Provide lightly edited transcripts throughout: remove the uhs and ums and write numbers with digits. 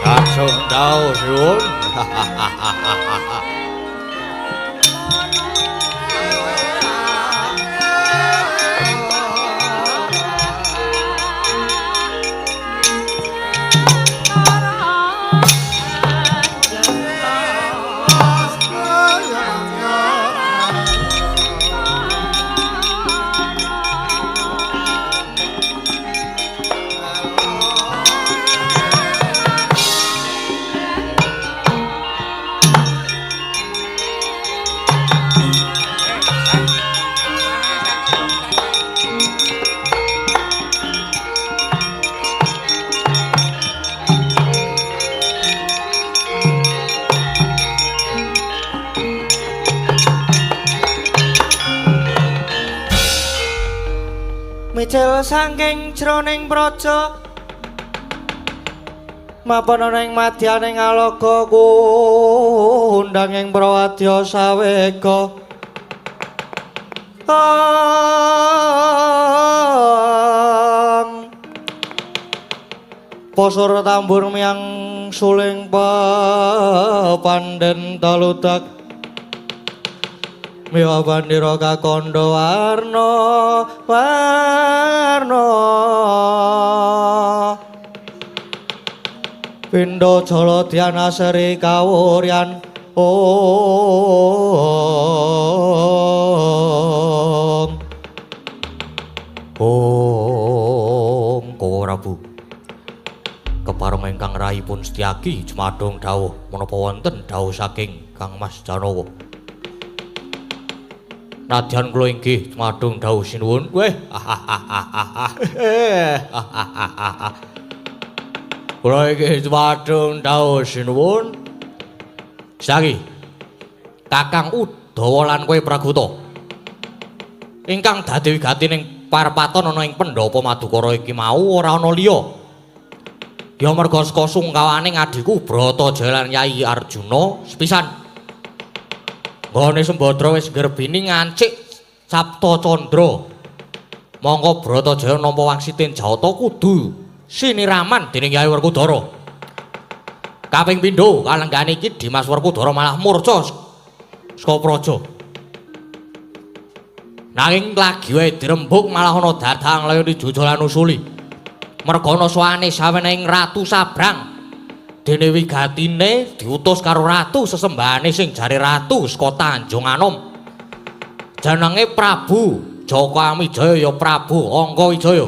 Kacung dawuh suwun. Mijil saking jroning praja mapan ana ing madyaning alaga kundang ing prawadya sawega. Posor tambur miyang suling pepandhen taludak miwa bandira kakandha warna warna pindha jala dhyana sri kawuryan. Om Om Kowo Prabu kepareng ingkang rahipun Setyaki jumadung dawuh menapa wonten dawuh saking Kang Mas Janawa. Nadyan kula inggih jumadung dawuh sinuwun. Weh. Kula inggih jumadung dawuh sinuwun. Saiki Kakang Udawa lan kowe Praguta ingkang dadi wigatining parpaton ana ing pendhapa Madukara iki mau ora ana liya. Ya merga saka sungkawane adhiku Bratajaya lan Yai Arjuna sepisan. Nggone Sembadra wis ngrebini ngancik Sapta Candra. Mongko Bratajaya nampa wangsitin jawata kudu siniraman dening Yai Werkudara. Kaping pindho kalenggane iki Dimas Werkudara malah murca saka praja. Nanging lagi wae dirembug malah ana dadang layoni jojolan usuli. Merga ana sowane sawenehe Ratu Sabrang. Dene wigatine diutus karo ratu sesembahane sing jare ratu saka Tanjung Anom. Jenenge Prabu Jaka Wijaya ya Prabu Angka Wijaya.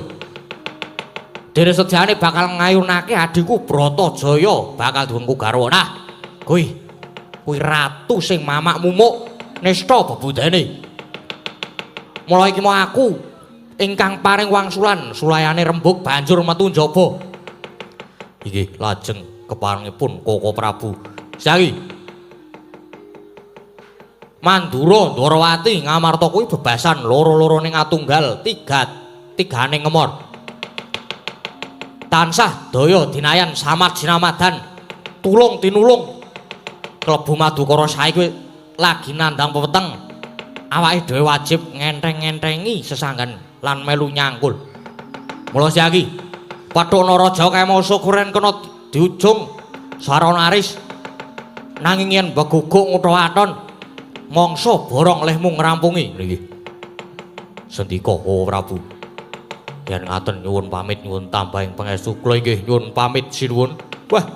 Dene sejane bakal ngayunake adhiku Bratajaya bakal diwengku garwa. Nah, kuwi kuwi ratu sing mamak mumuk nista bebudene. Mula iki mau aku ingkang paring wangsulan sulayane rembug banjur metu njaba. Inggih lajeng keparengipun Koko Prabu. Saiki Mandura Ndorowati Ngamarta kuwi bebasan loro-lorone ngatunggal tiga tigane ngemor. Tansah daya dinayan samad sinamadan tulung tinulung. Klebu Madukara saiki lagi nandhang pepeteng. Awake dhewe wajib ngenteng-ngentengi sesanggan lan melu nyangkul. Mula saiki Pethuk Naraja kaya mau syukuran kena diujung sarana aris nanging yen beguguk ngutha waton mangsa borong lehmu ngrampungi. Nggih sendika Koko Prabu. Yen ngaten nyuwun pamit nyuwun tambahing pangestu kula inggih nyuwun pamit sinuwun. Wah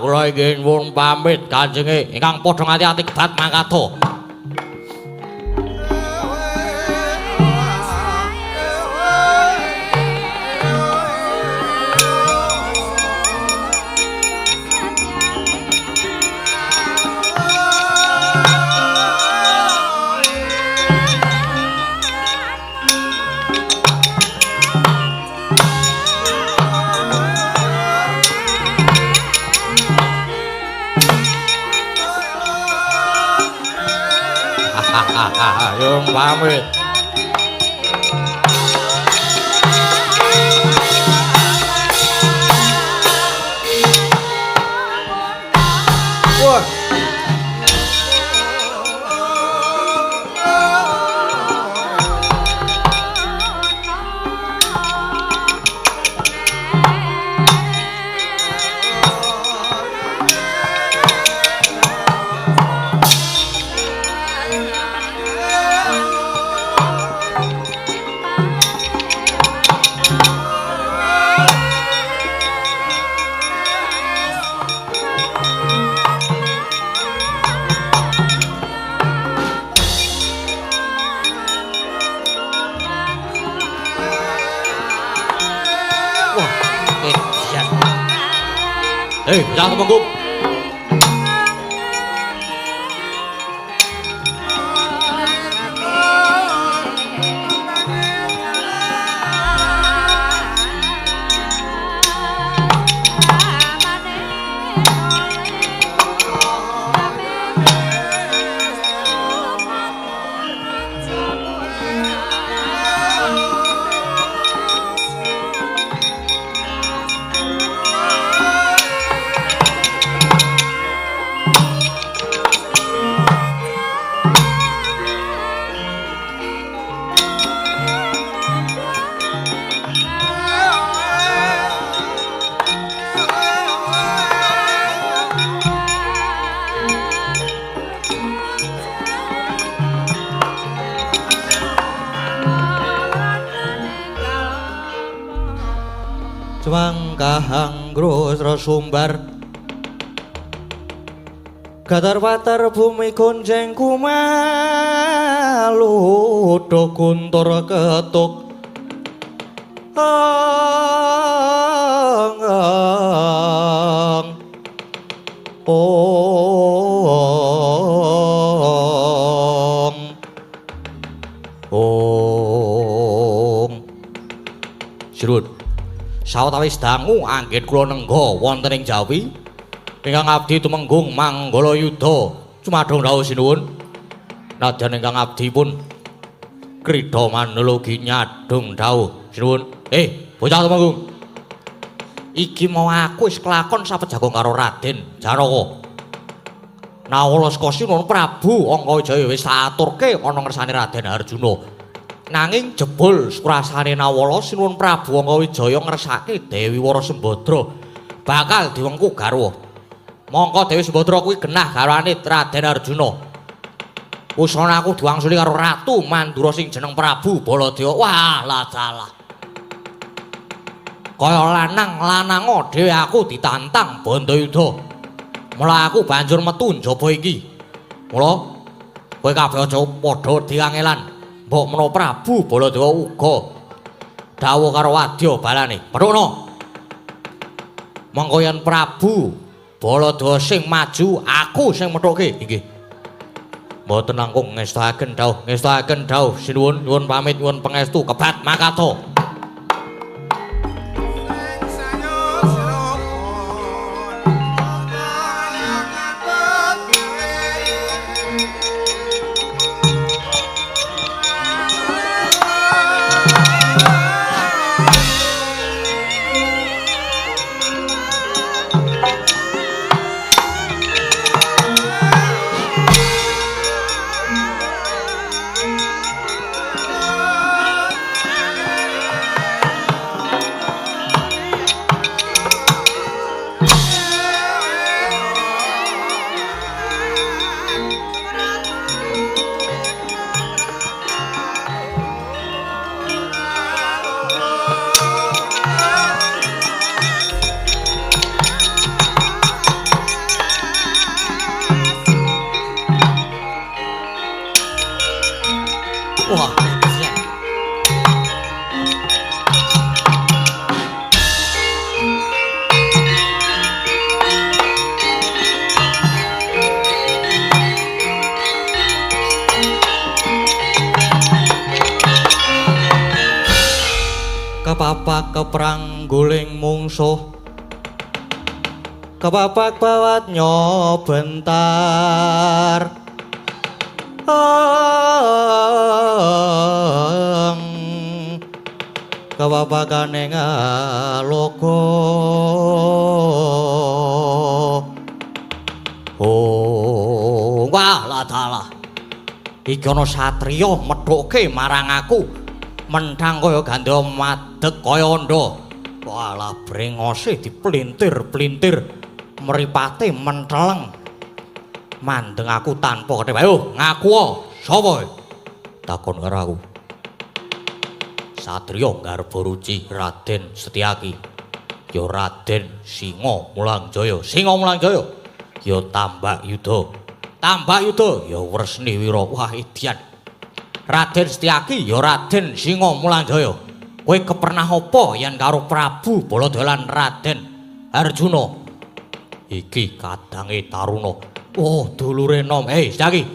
kula inggih nyuwun pamit kanjenge ingkang padha ngati-ati kebat mangkatha. Yung pamit. Wah. Bocah Tumenggung. Juang grosro sumbar gatar patar bumi gonjeng kumalu do guntur ketuk ong ong ong. Sirun. Sawetawis dangu anggit kula nengga wonten ing Jawi ingkang abdi tumenggung Manggala Yuda cumadong dawuh sinuwun. Nadyan ingkang abdi pun krida manulugi nyadong dawuh sinuwun. Bocah tumenggung, iki mau aku wis kelakon sapejago karo Raden Janaka. Nawala saka Sinuwun Prabu Angkawijaya wis tak aturke ana ngersane Raden Arjuna. Nanging jebul surasane Nawala Sinuwun Prabu Angkawijaya ngersake Dewi Wara Sembadra bakal diwengku garwa. Mongko Dewi Sembadra kuwi genah garwane Raden Arjuna. Usana aku diwangsuli karo Ratu Mandura sing jeneng Prabu Baladewa. Wah, lah dalah. Kaya lanang lanango dhewe aku ditantang Bandayuda. Mula aku banjur metu njaba iki. Mula kowe kabeh aja padha diangelan. Mbok menawa Prabu Baladewa uga dawuh karo wadya balane. Perukno. Mongko yen Prabu Baladewa sing maju, aku sing methuke. Inggih. Mboten langkung ngestakaken dawuh, ngestakaken dawuh sinuwun, nyuwun pamit, nyuwun pangestu kebat makato. Wah, kepapak keprang guling mungsuh, kepapak bawat nyobentar. Kepapakane ngaloka. Oh, wah lah dalah. Iki ana satriya methuke marang aku. Menthang kaya gandha madeg kaya andha. Walah brengose diplintir-plintir, mripate menteleng. Mandeng aku tanpa ketep. Ayo ngaku sapa? Takon karo aku. Satriya Garba Ruci Raden Setyaki. Ya Raden Singa Mulangjaya. Singa Mulangjaya. Ya Tambak Yuda. Tambak Yuda ya Wresni Wira. Wah edian. Raden Setyaki ya Raden Singa Mulanjaya. Kowe kepernah apa yen karo Prabu Baladewa lan Raden Arjuna? Iki kadange Taruna. Oh, dulure nom. Hei, Setyaki.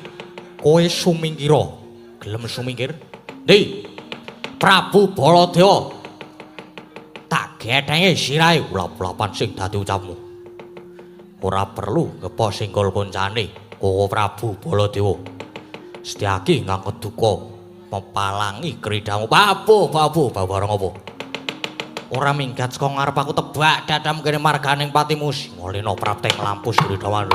Kowe sumingkira. Gelem sumingkir? Ndi? Prabu Baladewa. Tak gethenge sirahe ulap-ulapan sing dadi ucapmu. Ora perlu ngepo singgol koncane Koko Prabu Baladewa. Setyaki ngangket duka mepalangi kridamu. Babu, babu, babareng apa? Ora minggat saka ngarep aku tebak dadam kene marganing patimu. Singolena prapteng lampus kridawan.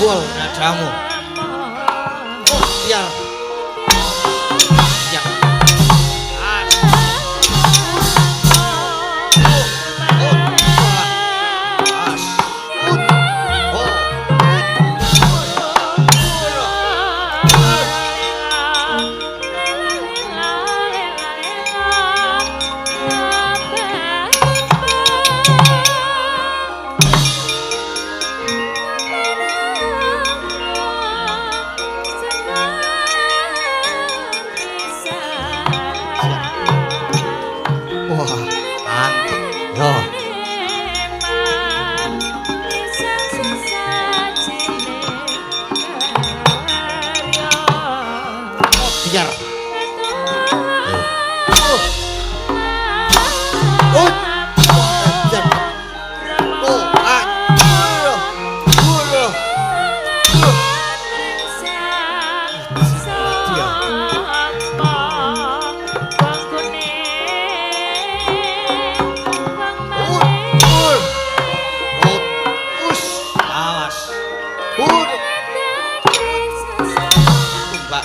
Jebol dadamu. Oh, biar. Ya.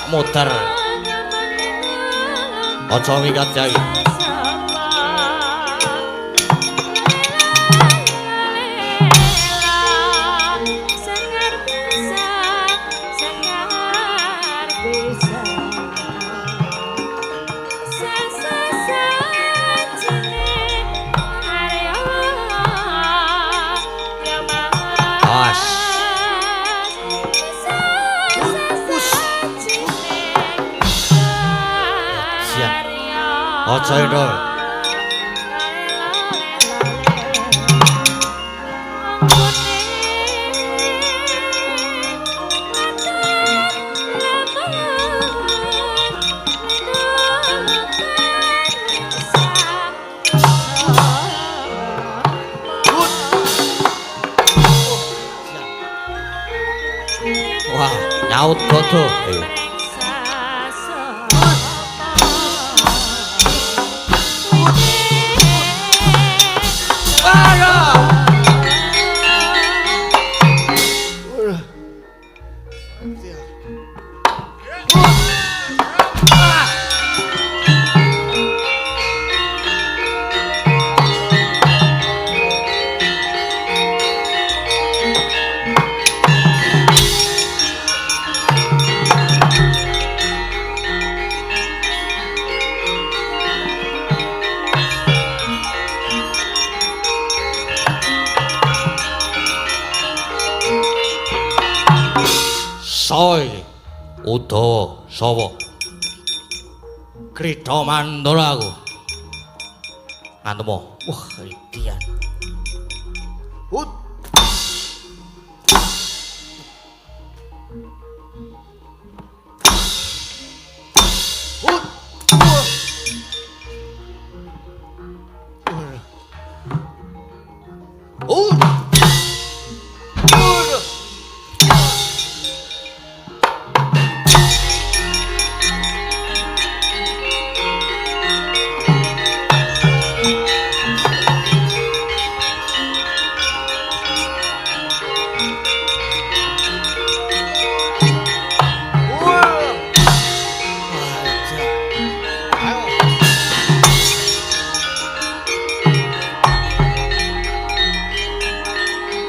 Muter. Aja minggat yai. Aja endo. Wah, nyaut godo. Ayo. Soy Udawa sawa Krida Mandala aku ngantemo. Wah, idian. Hut. Hut. Hut.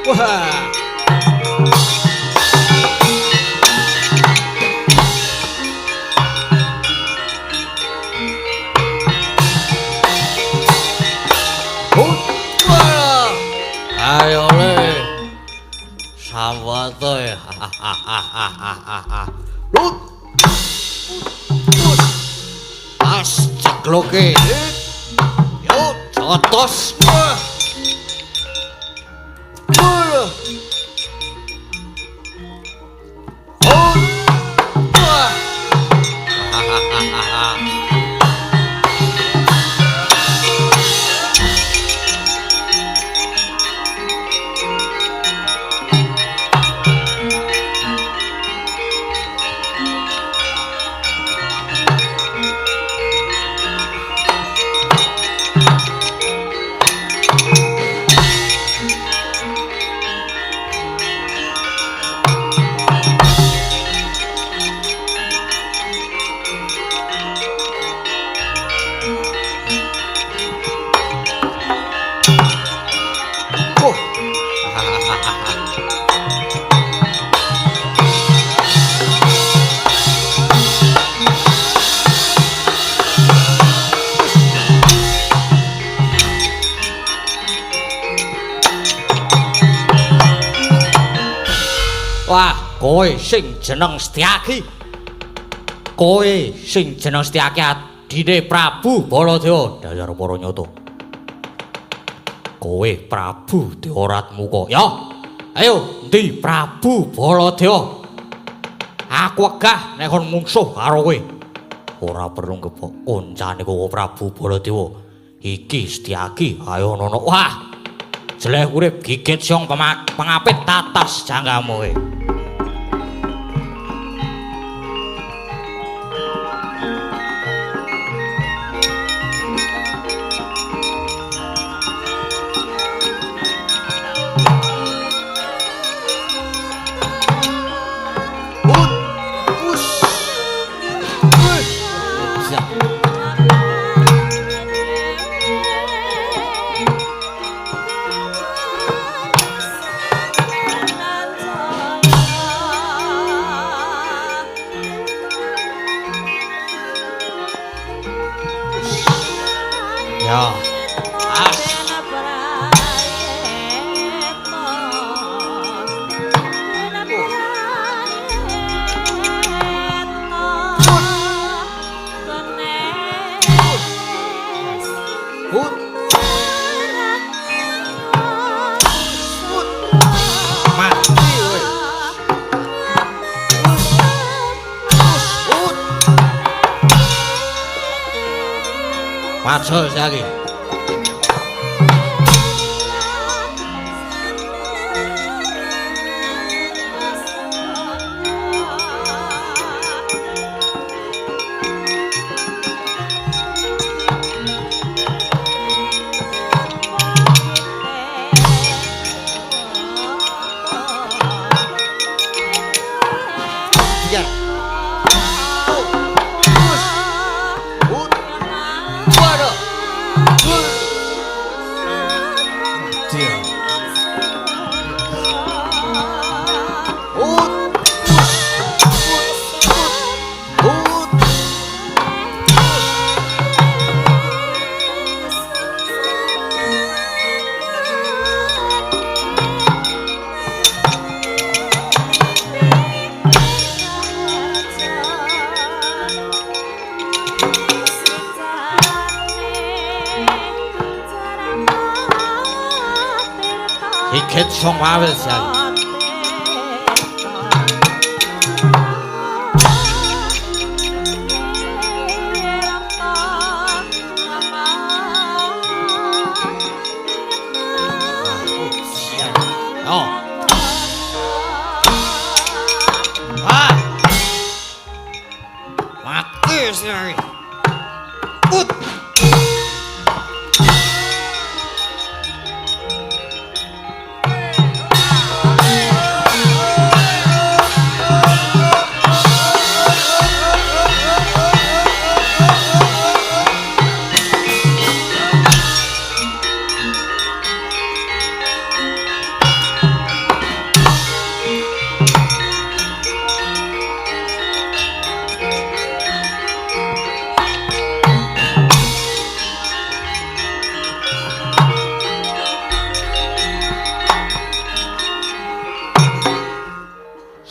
Wah. Ayo le. Sawate. Lut. Pas cekloke. Yo, jotos. Wah, kowe sing jeneng Setyaki. Kowe sing jeneng Setyaki adine Prabu Baladewa. Dasar para nyata. Kowe Prabu Dewaratmuka. Ya. Ayo, endi Prabu Baladewa? Aku wegah nek kon mungsuh karo kowe. Ora perlu ngebok koncane kowe Prabu Baladewa. Iki Setyaki, ayo nono. Wah. Jeleh urip gigit siong pengapit tatas janggamu kowe. Ya. Maju saiki. Sigit song wawel jan.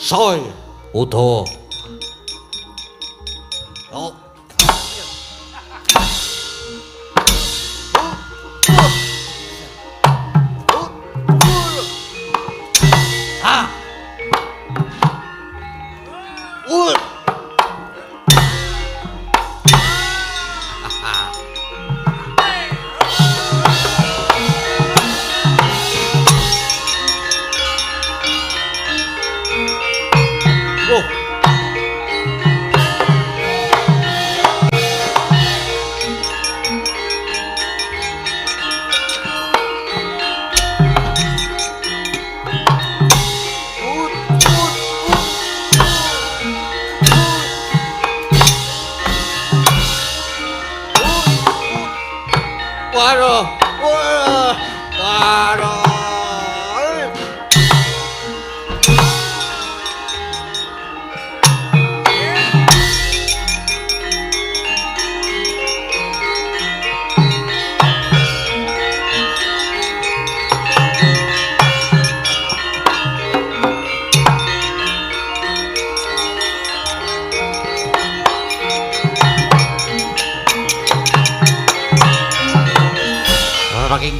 Soy Udawa. Oh. Ah.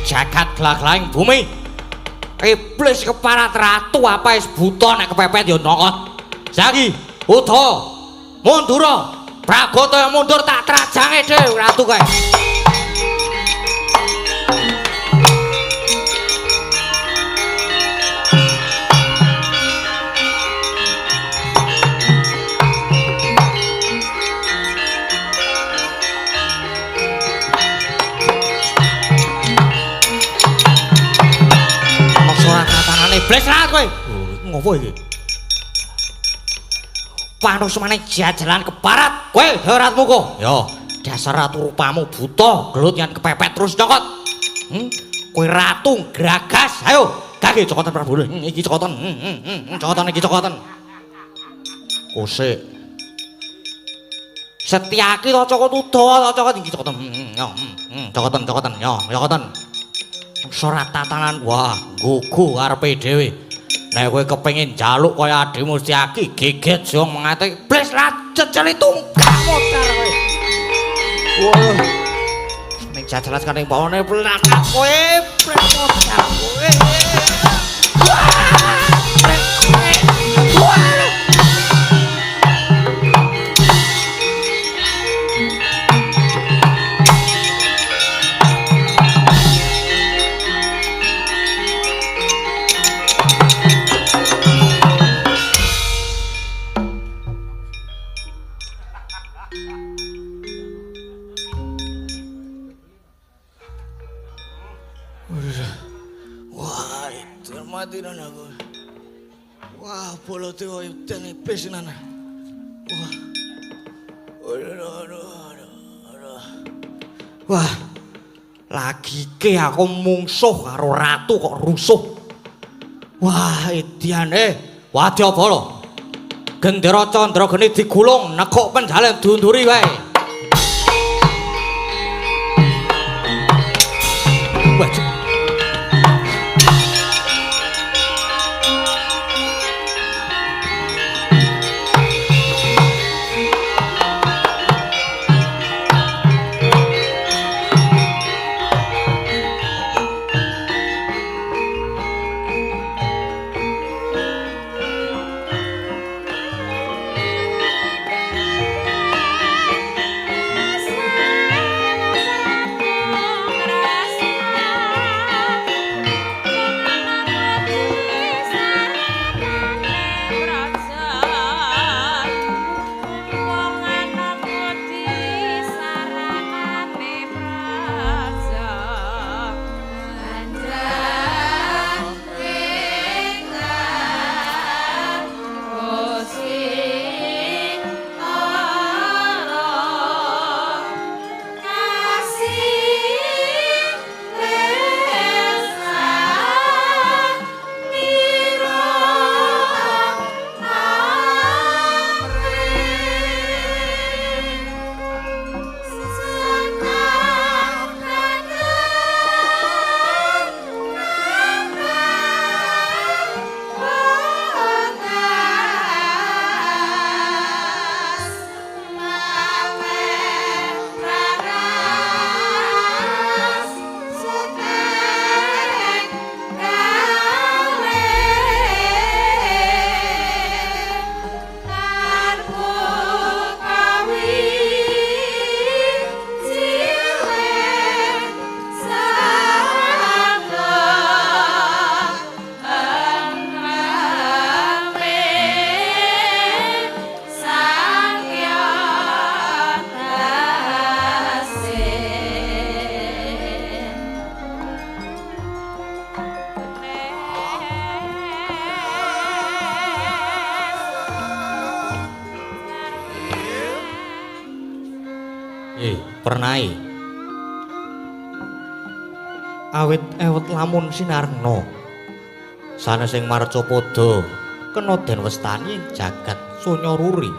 Jagat glaglaing bumi. Iblis keparat ratu apa wis buta nek kepepet ya nokot. Saiki Udawa mundura. Pragata mundur tak trajange dhewe ratu kae. Iblis rat kowe. Ngopo iki? Panusmane jajalan keparat kowe Ratmu kok. Ya, dasar ratu rupamu buta, gelut yen kepepet terus nyokot. Kowe ratu gragas. Ayo, gage cokotan Prabu. Iki cokotan. Cokotan iki cokotan. Kosek. Setyaki to cokot Udawa to cokot iki cokotan. Yo, cokotan cokotan. Yo, cokotan. Surat tatanan wah gugu karepe dhewe. Nek kowe kepengin njaluk kaya adhimu Setyaki geget jong mengate iblis rat jejeli tungkak modar kowe. Wah. Ning jajalan kaning pawone plakat kowe pret modar kowe. Wah, pret kowe. Wah. Wah, itu mati nan aku. Wah, bolote koyo edan iblis nan. Wah. Aduh, aduh, aduh, aduh. Wah. Lagike aku mungsuh karo ratu kok rusuh. Wah, edian wadyabala. Gendera Candrageni digulung nekuk penjalen diunduri wae. Wah, Pernai awit ewet lamun sinarna sanes ing marcapada kena den westani jagat sunya ruri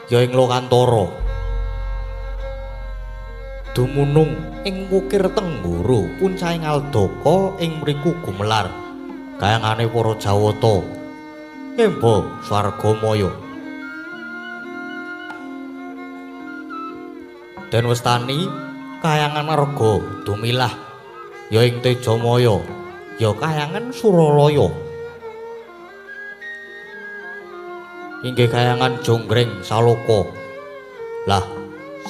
ya ing lokantara dumunung ing wukir Tenggara puncahing Aldaka ing mriku gumelar kayangane para Jawata emba swargamaya. Den westani kayangan Arga dumilah ya ing Tejamaya ya kayangan Suralaya inggih kayangan Jonggring Saloka. Lah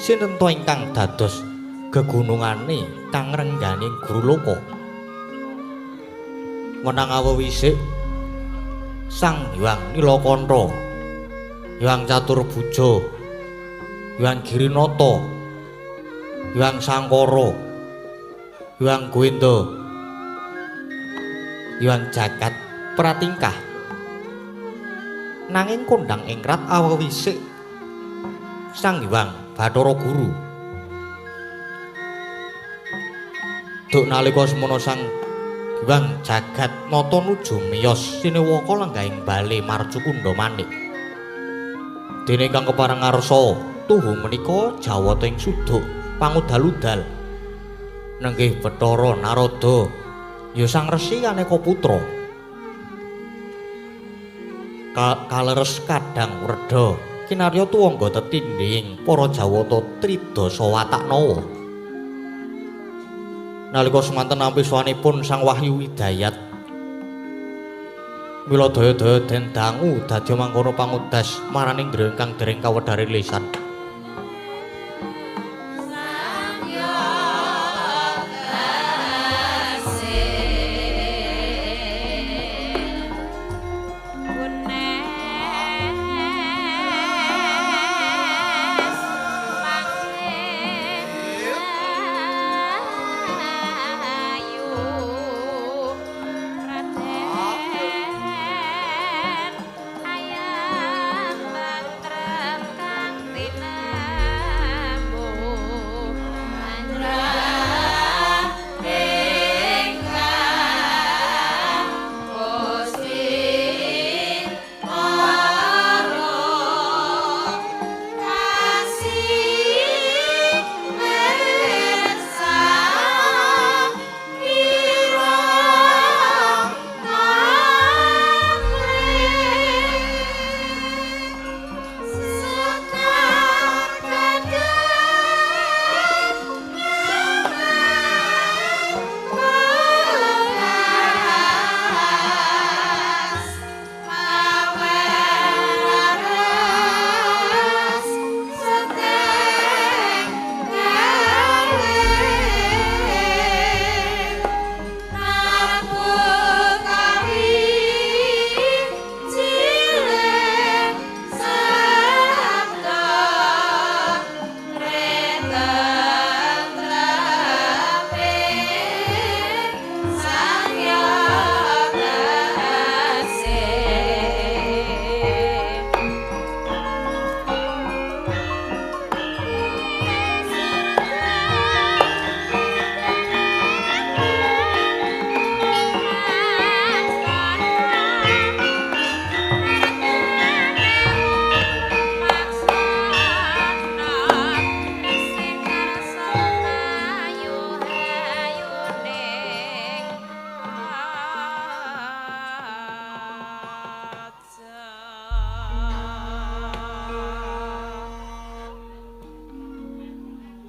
sinten to ingkang dados gegunungane kang ngrenggani Guru Loka? Menang awewisik Sang Hyang Nilakantha, Hyang Caturbuja, Hyang Girinata, Hyang Sangkara, Hyang Govinda, Hyang Jagat Pratingkah. Nanging kondhang ing rat awewisik Sang Hyang Bathara Guru. Duk nalika semono Sang Hyang Jagat Nata nuju miyos sinewaka lenggahing bale Marcukundha Manik. Dene ingkang kepareng ngarsa tuhu menika Jawata ing suduk pangudal-udal nenggih Bathara Narada ya Sang Resi aneka putra. Kaleres kadang wredha kinarya tuwangga tetindhing para Jawata tridasa watak nawa. Nalika semanten nampi swanipun Sang Wahyu Hidayat, mila daya-daya den dangu dadi mangkono pangudas maraning ndra ingkang dereng kawedharing lisan.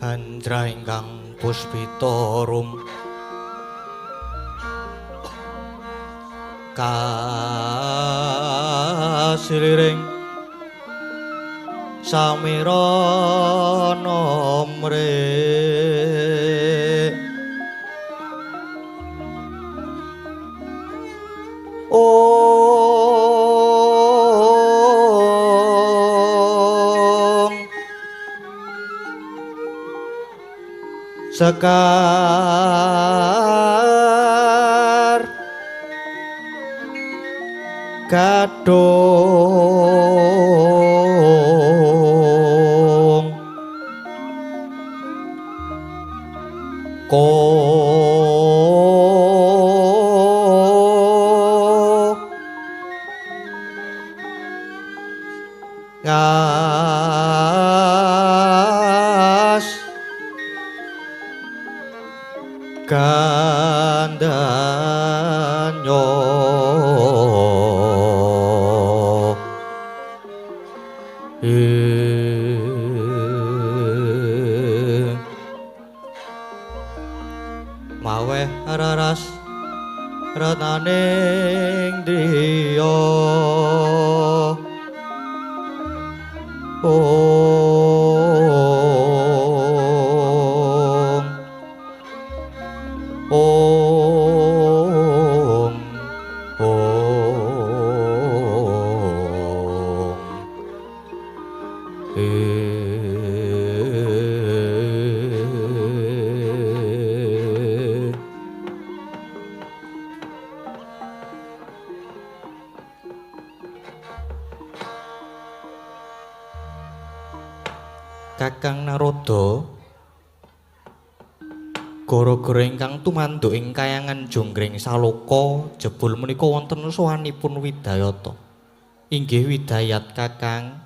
Andra ingkang puspita rum kasiliring samirana mre Om Sekar Gadung Ko Ngas Gandanyo Maweh raras retaning driya Om Om Om Kakang Narada, gara-gara ingkang tumanduk ing kayangan Jonggring Saloka jebul menika wonten sowanipun Widayata. Inggih Widayat Kakang.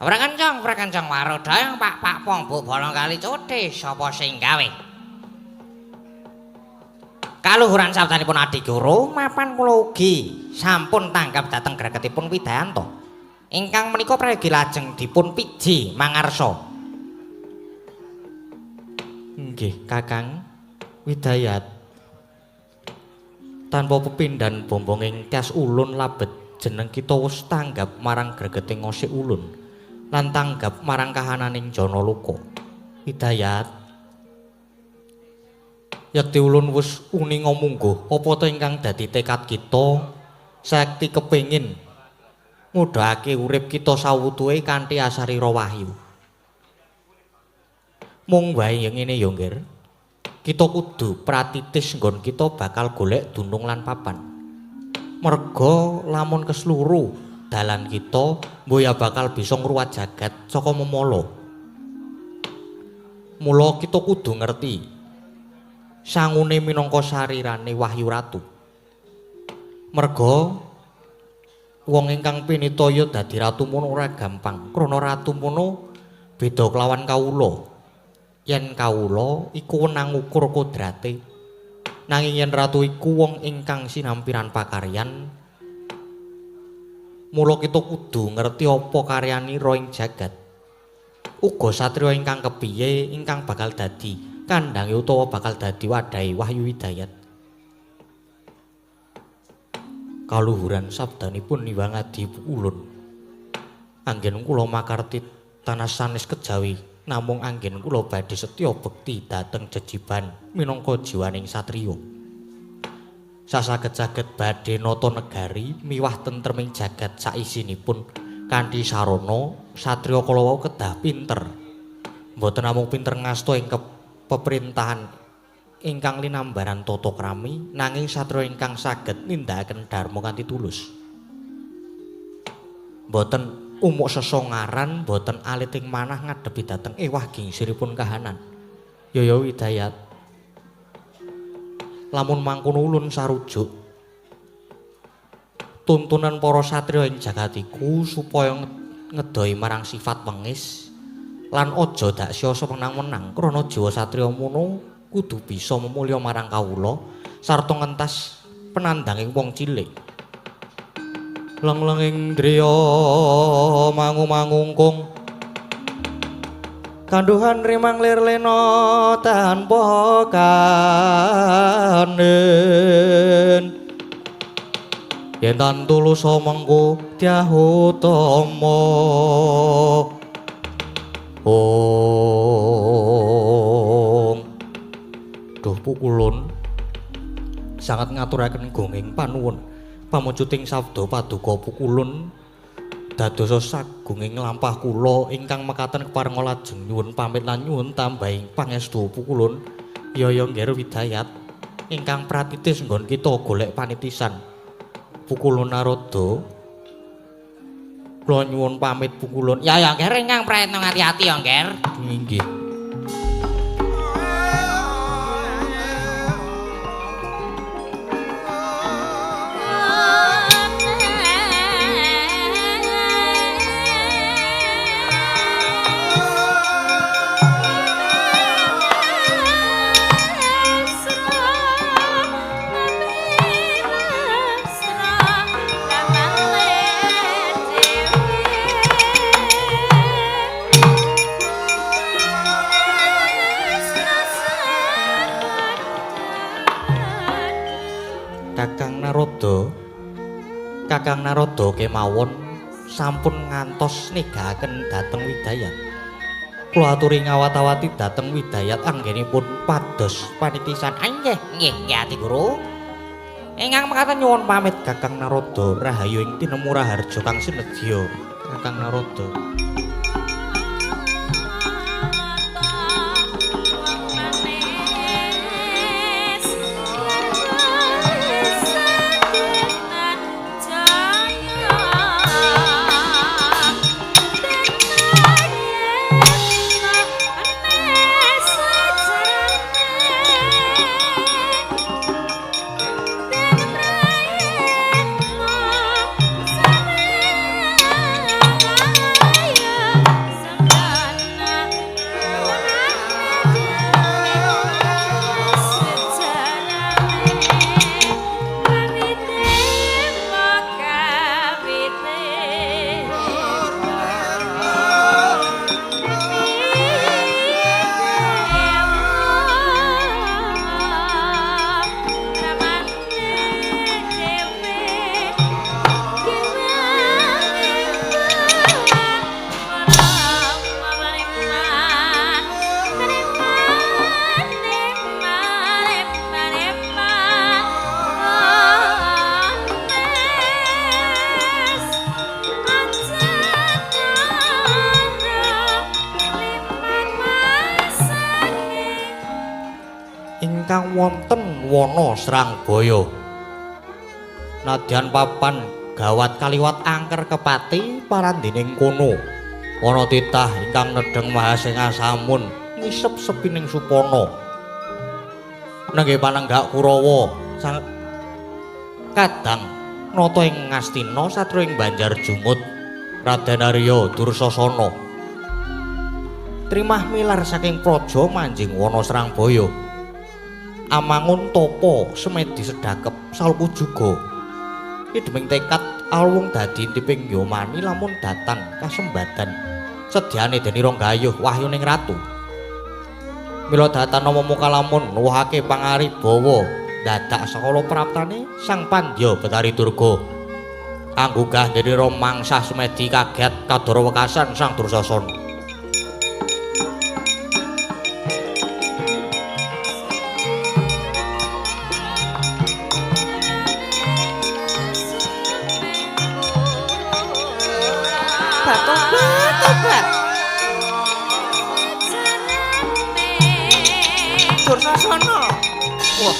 Prakancang prakancang warodayang Pak Pak Pong Bu Bolong Kali Cothe sapa sing gawe? Kaluhuran sabdanipun Adiguru mapan kula ugi sampun tanggap dhateng gregetipun Widayanta. Ingkang menika prayogi lajeng dipun piji mangarsa. Nggih Kakang Widayat. Tanpa pepindhan bombonging tyas ulun labet jeneng kita wis tanggap marang gregeting ngosik ulun lan tanggap marang kahananing Janaloka. Widayat, yekti ulun wis uninga mungguh apa ta ingkang dadi tekad kita sakti kepengin ngudhake urip kita sawutuhe kanthi asarira wahyu. Mung wae yen ngene ya, Nggir. Kita kudu pratitis nggon kita bakal golek dunung lan papan. Merga lamun kesluru dalan kita mboya bakal bisa ngruwat jagat saka memala. Mula kita kudu ngerti sangune minangka sarirane Wahyu Ratu. Merga wong ingkang pinitaya dadi ratu mono ora gampang, krana ratu mono beda kelawan kawula. Yen kawula iku wenang ngukur kodrate, nanging yen ratu iku wong ingkang sinampiran pakaryan. Mula kita kudu ngerti apa karyanira ing jagat. Uga satriya ingkang kepiye ingkang bakal dadi kandhange utawa bakal dadi wadhahe Wahyu Hidayat. Kaluhuran sabdanipun Hyang Adi ulun. Anggen kula makarti tanah sanes kejawi, namung anggen kula badhe setya bekti dhateng jejiban minangka jiwaning satriya. Sasaged-saged badhe nata negari miwah tentreming jagat saisinipun kanthi sarana satriya kala wau kedah pinter. Mboten namung pinter ngasta ing peperintahan ingkang linambaran tata krami, nanging satriya ingkang saged nindakaken dharma kanthi tulus. Mboten umuk sesongaran, mboten alit ing manah ngadepi dhateng ewah gingsiripun kahanan. Yaya Widayat, lamun mangkono ulun sarujuk tuntunan para satriya ing jagat iku supaya ngedoi marang sifat wengis lan aja daksya sewenang-wenang, krana jiwa satriya mono kudu bisa memulya marang kawula sarta ngentas penandanging wong cilik. Lenglenging driya mangu-mangungkung Kanduhan rimang lir lena tanpa kanen. Yen tan tulus mengko dyah utama. Om. Duh pukulun sangat ngaturaken gonging panuwun pamujuting sabda paduka pukulun dadosa sagunging lampah kula ingkang mekaten keparenga lajeng nyuwun pamit lan nyuwun tambahing pangestu pukulun yaya ngger Widayat ingkang pratitis nggon kita golek panitisan. Pukulun Narada kula nyuwun pamit pukulun. Ya ya ngger ingkang prayitna ngati-ati ya ngger. Inggih. Kakang Narada kemawon sampun ngantos negaken dhateng Widayat. Kula aturi ngawat-awati dhateng Widayat anggenipun pados panitisan. Nggih, nggih, nggih Ati Guru. Ingkang mekaten nyuwun pamit Kakang Narada rahayu ing tinemu raharja kang sinedya. Kakang Narada. Ingkang wonten wana Srangbaya. Nadyan papan gawat kaliwat angker kepati parandining kono. Ana titah ingkang nedheng Mahasengasamun ngisep sepining supana. Nenggih panenggak Kurawa sang kadang nata ing Ngastina satru ing Banjar Jumut Raden Arya Dursasana. Trimah milar saking praja manjing wana Srangbaya. Amangun tapa semedi sedakep salku juga. Ideming tekad alwung dadi intiping yomani lamun datan kasembadan sedyane denira gayuh wahyuning ratu. Mila datan nama muka lamun nuwuhake pangaribawa dadak sakala praptane Sang Pandya Betari Durga. Anggugah denira mangsah semedi kaget kadara wekasan Sang Dursasana. Dursasana. Wah.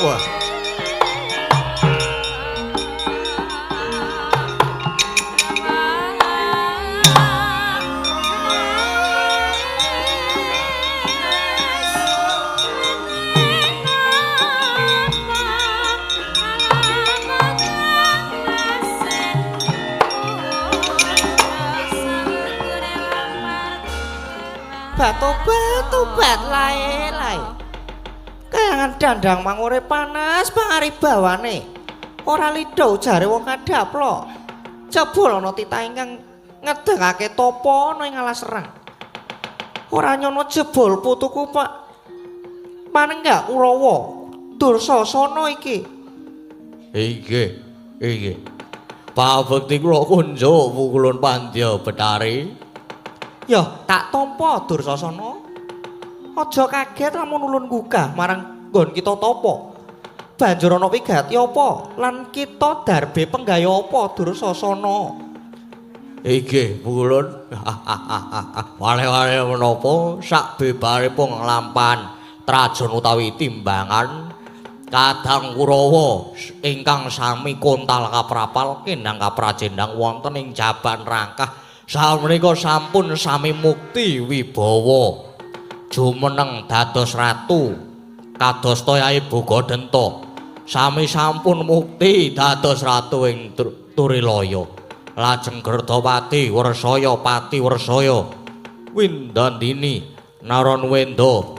Wah. Tobat, tobat, lae, lae. Kayangan dandang mangure panas pangaribawane. Ora lidha jare wong kadhaplok. Jebul ana titah ingkang ngedegake tapa ana ing alas serang. Ora nyono jebul putuku Pak. Panenggak Kurawa Dursasana iki. Inggih, inggih. Pabekti kula kunjuk pukulun Pandya Betari. Ya, tak tampa Dursasana. Aja kaget lamun ulun gugah marang nggon kita tapa. Banjur ana wigati apa lan kita darbe penggaya apa Dursasana? Inggih, pukulun. Wale-wale menapa sak bebaripun nglampahan trajon utawi timbangan Kadang Kurawa ingkang sami kontal kaprapal kendang kaprajendang wonten ing jaban rangkah samenika sampun sami mukti wibawa jumeneng dados ratu kados toyahe Bogadenta sami sampun mukti dados ratu ing Turilaya lajeng Gerdapati Wersaya Pati Wersaya Windandini Naranwenda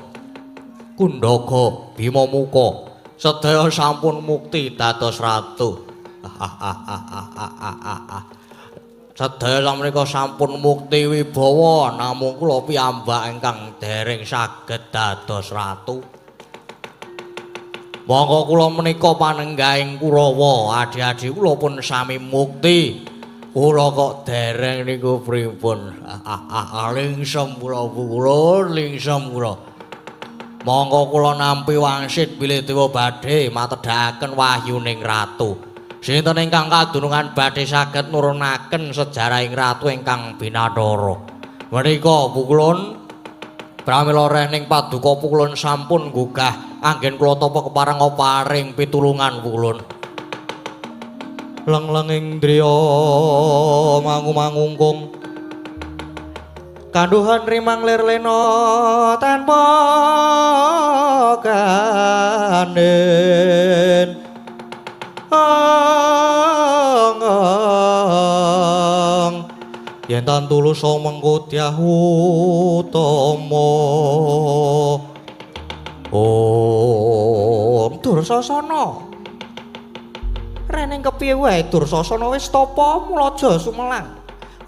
Kundhaga Bimamuka sedaya sampun mukti dados ratu. Sedaya samenika sampun mukti wibawa namung kula piyambak ingkang dereng saged dados ratu. Monggo kula menika panenggahing Kurawa, adhi-adhi kula pun sami mukti. Kula kok dereng niku pripun? Lingsem kula pukulun, lingsem kula. Monggo kula nampi wangsit bilih dewa badhe matedhakaken wahyuning ratu. Sinten ingkang kadunungan badhe saged nurunaken sejarahing ratu ingkang binathara. Menika pukulun pramila rening paduka pukulun sampun gugah anggen kula tapa kepareng paring pitulungan pukulun. Lenglenging driya mangu-mangungkung kanduhan rimang lir lena tanpa gandhen. Yen tan tulus mengko dyah utama. Om Dursasana. Reneng kepiye wae Dursasana wis tapa mula aja sumelang.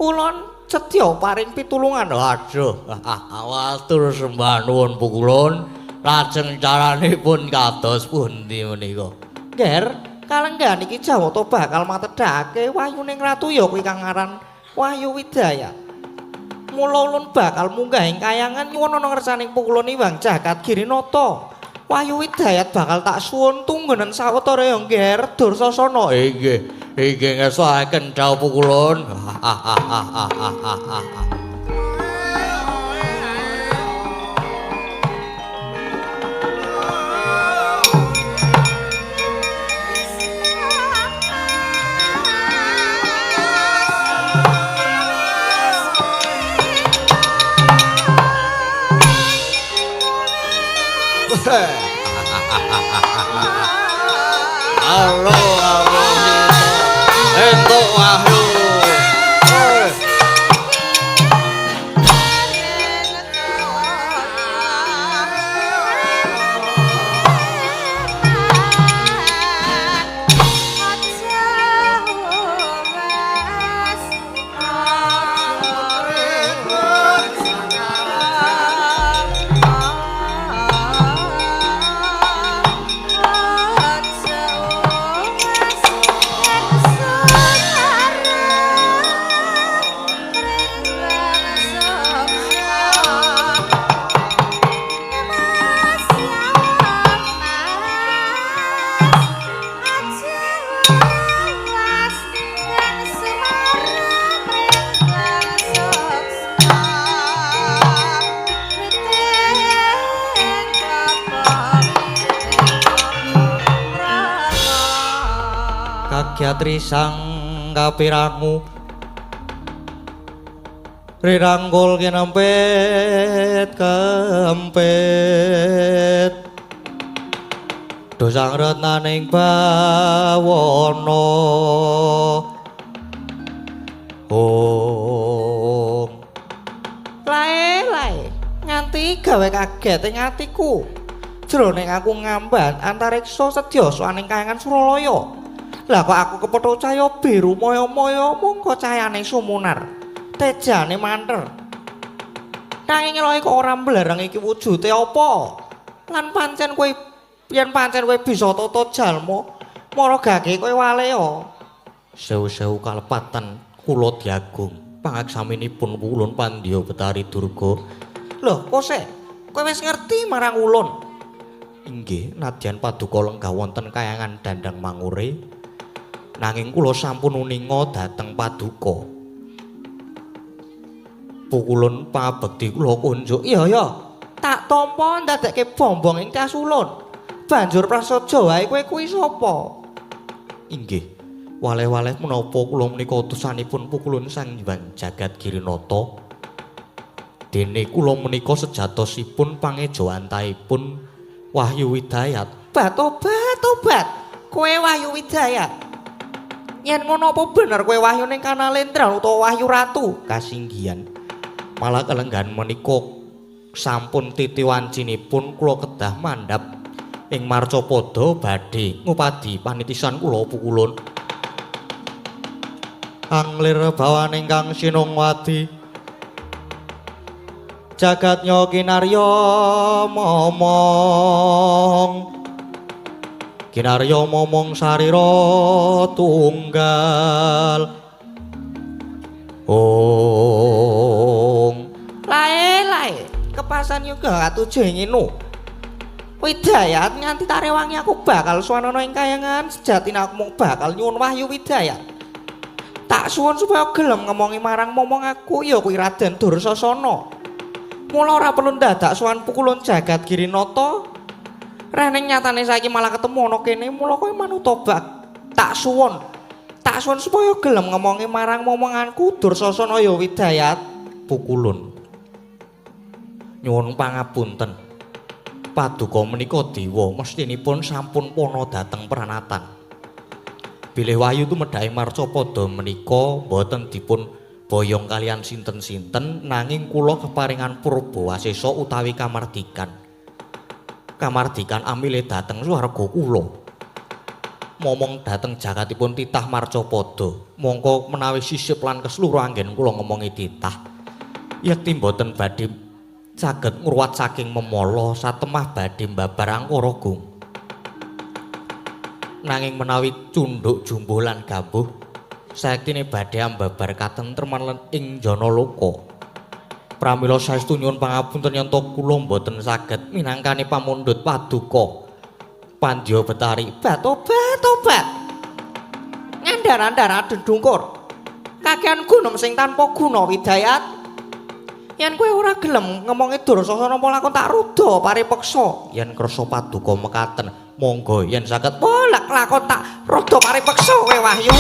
Ulun sedya paring pitulungan. Aduh, matur sembah nuwun pukulun. Lajeng caranipun kados pundi menika? Nger, kalenggahan iki Jawata bakal matedhake wahyuning ratu ya kuwi kang aran Wahyu Widayat. Mula ulun bakal munggah ing kayangan nyuwun ana ngersaning pukulun Iwang Jagat Girinata. Wahyu Widayat bakal tak suwun tunggunen sawetara ya Nger Dursasana. Inggih, inggih ngersakaken dawuh pukulun. Halo, halo, entuk wahyu. Kagyatri sang kapirangu rirangkul kinempit kempit dosang retnaning bawana. Om Lae lae nganti gawe kaget ing atiku. Jroning aku ngambat antariksa sedya soaning kayangan Suralaya. Lah kok aku kepethuk cahya biru maya-maya mongko cahayane sumunar. Tejane manter. Nanging elohe kok ora mblereng iki wujude apa? Lan pancen kowe yen pancen kowe bisa tata jalma, mara gage kowe waleya. Sewu-sewu kalepatan kula diagung pangaksaminipun ulun Pandya Betari Durga. Lho, kose, kowe wis ngerti marang ulun? Inggih, nadyan paduka lenggah wonten kayangan Dandang Mangure. Nanging kula sampun uninga dhateng paduka. Pukulun pangabekti kula kunjuk. Iya ya, tak tampa ndadekke bombong ing kasulun. Banjur prasaja wae kowe kuwi sapa? Inggih. Waleh-waleh menapa kula menika utusanipun Pukulun Sang Hyang Jagat Girinata. Dene kula menika sejatosipun pangejawantahipun Wahyu Widayat. Bat obat obat. Kowe Wahyu Widayat. Yen ngono apa bener kowe Wahyu ning Kanalendra utawa Wahyu Ratu? Kasinggihan. Malah kalenggahan menika sampun titi wancinipun kula kedah mandhap ing marcapada badhe ngupadi panitisan kula Pukulun. Anglir bawaning kang sinungwadi jagat kinarya momong kinarya momong sarira tunggal. Ong lae lae kepasan yoga katuju nginu Widayat nganti tarewangi aku bakal suwanana ing kayangan sejatine aku mung bakal nyuwun Wahyu Widayat. Tak suwun supaya gelem ngomongi marang momong aku ya kuwi Raden Dursasana. Mula ora perlu ndadak sowan Pukulun Jagat Girinata. Reneng nyatane saiki malah ketemu ana kene, mula kowe manut tobat. Tak suwun. Tak suwun supaya gelem ngomongi marang momonganku Dursasana ya Widayat. Pukulun. Nyuwun pangapunten. Paduka menika dewa mestinipun sampun pana dhateng pranatan. Bilih wahyu tumedhake marcapada menika boten dipun boyong kalian sinten-sinten nanging kula keparingan purba wasesa utawi kamardikan. Kamardikan amile dhateng swarga kula. Momong dhateng jagatipun titah marcapada. Mongko menawi sisip lan keseluruh anggen kula ngomongi titah. Yekti boten badhe saged ngruwat saking memala satemah badhe mbabar angkara gung. Nanging menawi cunduk jumbuh lan gambuh sayektine badhe ambabar katentreman lan ing jana loka. Pramila saestu nyuwun pangapunten yen to kula mboten saged minangkani pamundhut paduka Pandya Betari. Bat obat obat. Ngandar-andar dedungkur. Kakean gunung sing tanpa guna Widayat. Yen kowe ora gelem ngomongi Dursasana apa lakon tak ruda paripeksa. Yen kersa paduka mekaten monggo yen saged polak lakon tak rada paripeksa kowe Wahyu.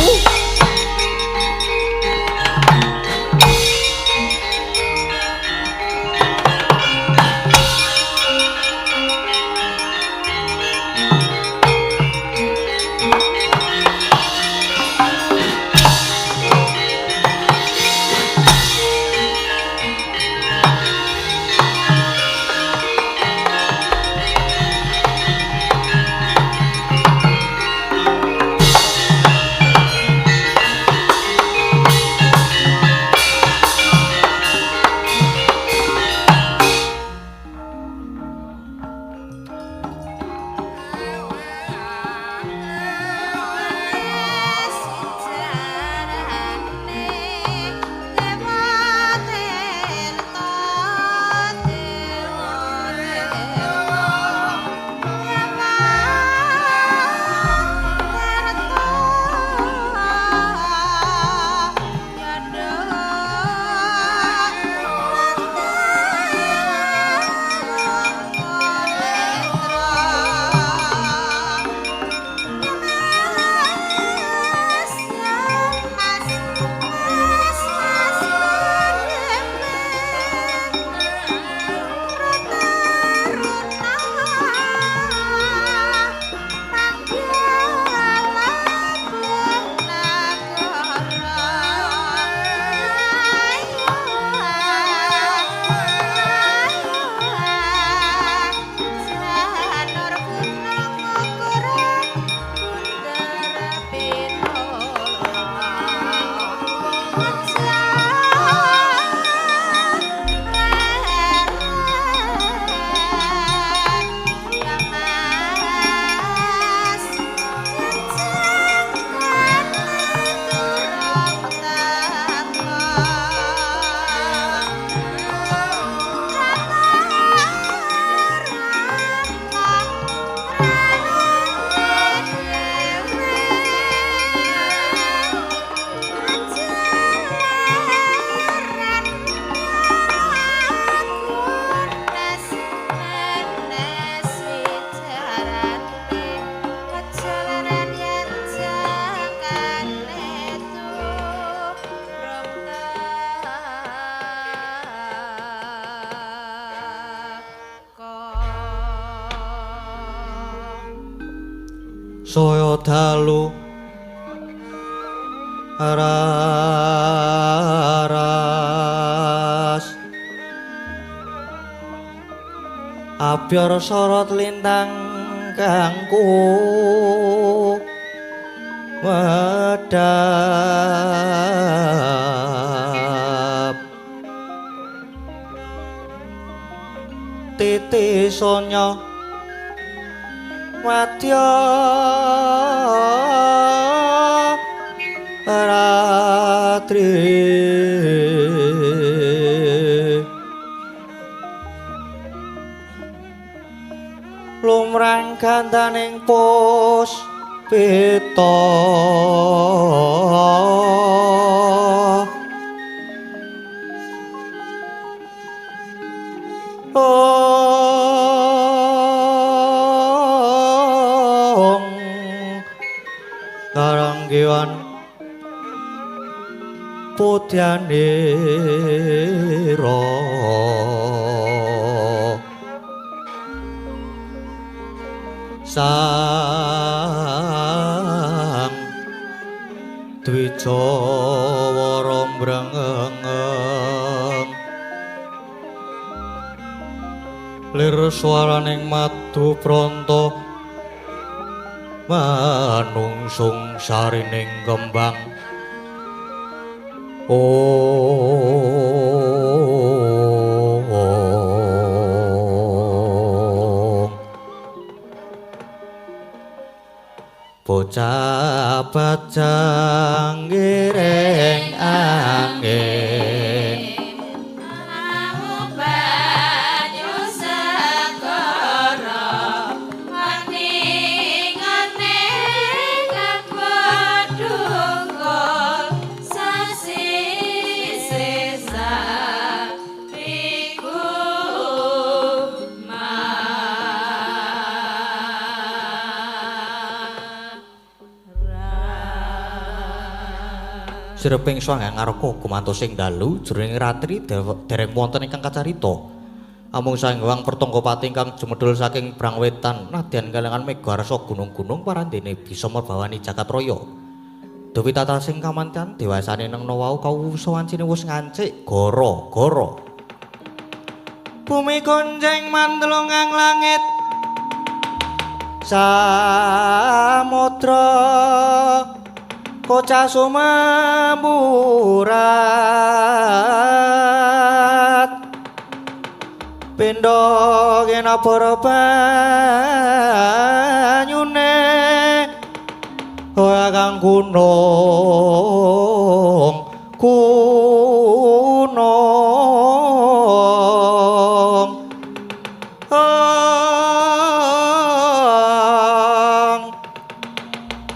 Saya dalu raras abyor sorot lintang kangku wedhap titi sonya madya ratri lumrang gandaning puspita karanggiwan putyanira sang dwijawara mrengeng lir swaraning madu pranta manungsung sarining kembang. Ong bocah bajang ngiring angin sireping swangga ngarka gumantos ing dalu jroning ratri dereng wonten ingkang kacarita. Amung Sang Hyang Pertangga-pati ingkang jumedhul saking Brangwetan nadyan kalengan mega arsa gunung-gunung parandene bisa merbawani jagat raya. Dewi tatasing kamantian dewasane nengna wau kawusa wancine wis ngancik gara-gara. Bumi gonjeng mandelungang langit samudra kocah sumemurat pindha kena para banyune ora kang gunung gunung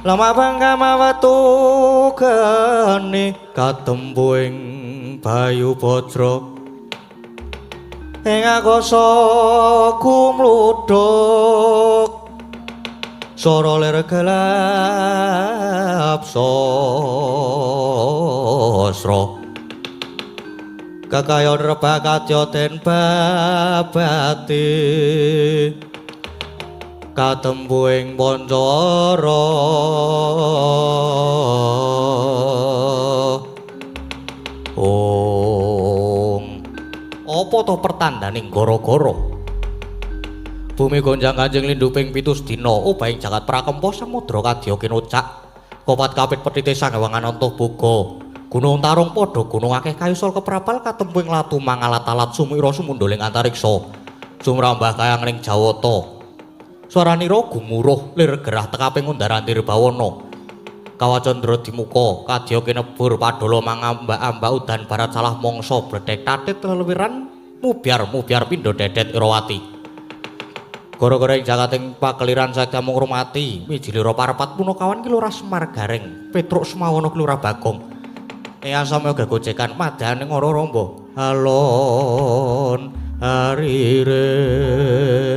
lemah bangga wetu geni katempu ing Bayu Bajra ing akasa kumludhuk sora lir gelap sasra kekayon rebah kadya den babati katempu ing Pancara. Ong apa to pertandane gara-gara bumi gonjang kanjeng lindu ping 7 dina obahing jagat prakempa samudra kadya kinocak kopat kapit petite Sang Hyang Ananta Boga gunung tarung padha gunung akeh kayu sol keprapal katempu ing latu mangalat-alat sumira sumundhuling antariksa sumrambah kayang ning Jawata. Swaranira gumuruh lir gerah tekaping undar-andir bawana. Kawacandra dimuka kadya kinebur padala mangambak-ambak udan barat salah mangsa bledhek tatit lelewiran mubyar-mubyar pindha dedet Irawati. Gara-gara ing jagating pakeliran saged mung rumati wijilira parapat punakawan ki Lurah Semar Gareng, Petruk Semawana ki Lurah Bagong. Eyang samya gegojekan madane ngara ramba. Alon ariring